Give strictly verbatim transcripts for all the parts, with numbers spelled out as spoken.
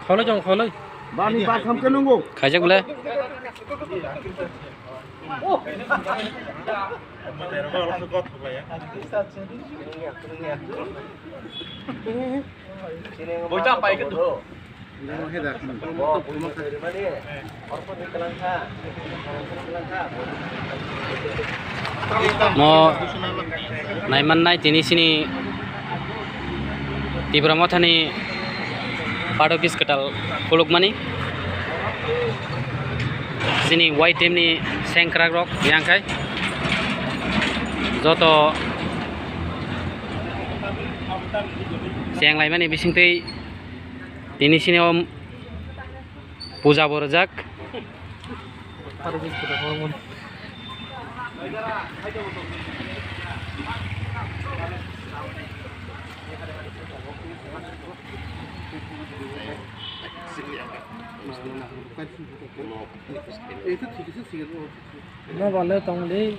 Kholoi jong kholoi. Bani ba tham ke nungo. Khaijak bole. Boita pai ke. Mo naimannai tini sini Tipra Mothani part office kwtal khulukmani. Sini Y T M ni sengkrak rok yang khai joto chenglaimani bisingtwi tini sini o puja bo rwjak. Mobile tong di.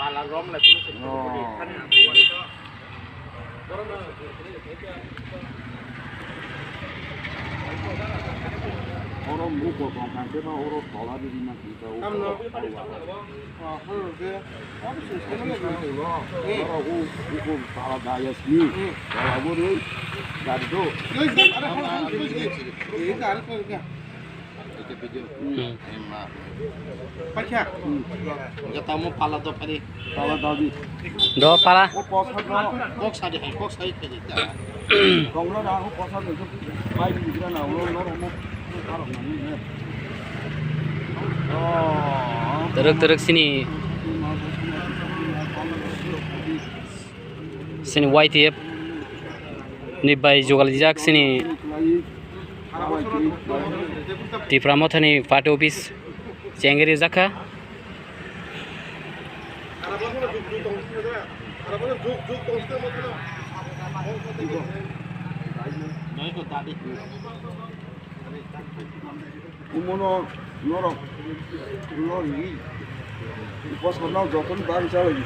Pala rom lai. Oro muko tongkha, tei ba oro tola di ma kisa o. Tamno. Oro hu, hu, hu, pala daya sini. Tola bo rui, gari do. Ei, gari ko. Hmm. Hingke tamo pala do phari. Pala do di. Do pala. O kok sa do. Kok sa di hai, kok sa di phari ta. Kok no na, o kok sa do. Pai di gra na, o no, no, no. Teruk teruk sini. Sini Y T F ni bai jugaljak sini Tipra Mothani party office chengri jakha. Umono norok no ri. Bosor no joton bari chalai.